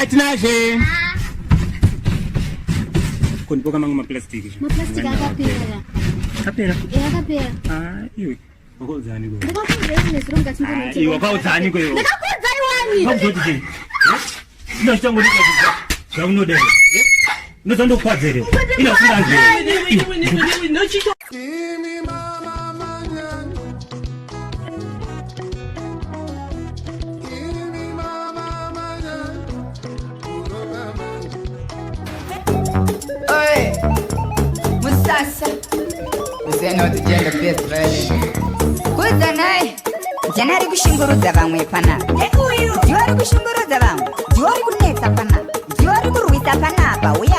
Tinashe. Kundipoka mamwe maplastic. Maplastic akapera. Akapera. Eh, akapera. Ah, iwe. Wakaudzani ko? Ndakakuudza iwe nezuro ngati Iwe wakaudzani ko iwe? Ndakakuudza iwani. Wakaudzani chii? Ndinochitangoti zvaunoda iwe. Unoza ndokwadza here? Ina usinganzwe. Oi, Musasa. Say no to gender based violence. Kudzanai. Ndiani ari kushungurudza vamwe panapa? Ndiwe ari kushungurudza vamwe. Ndiwe ari kunetsa panapa. Ndiwe ari kurwisa panapa. Uya.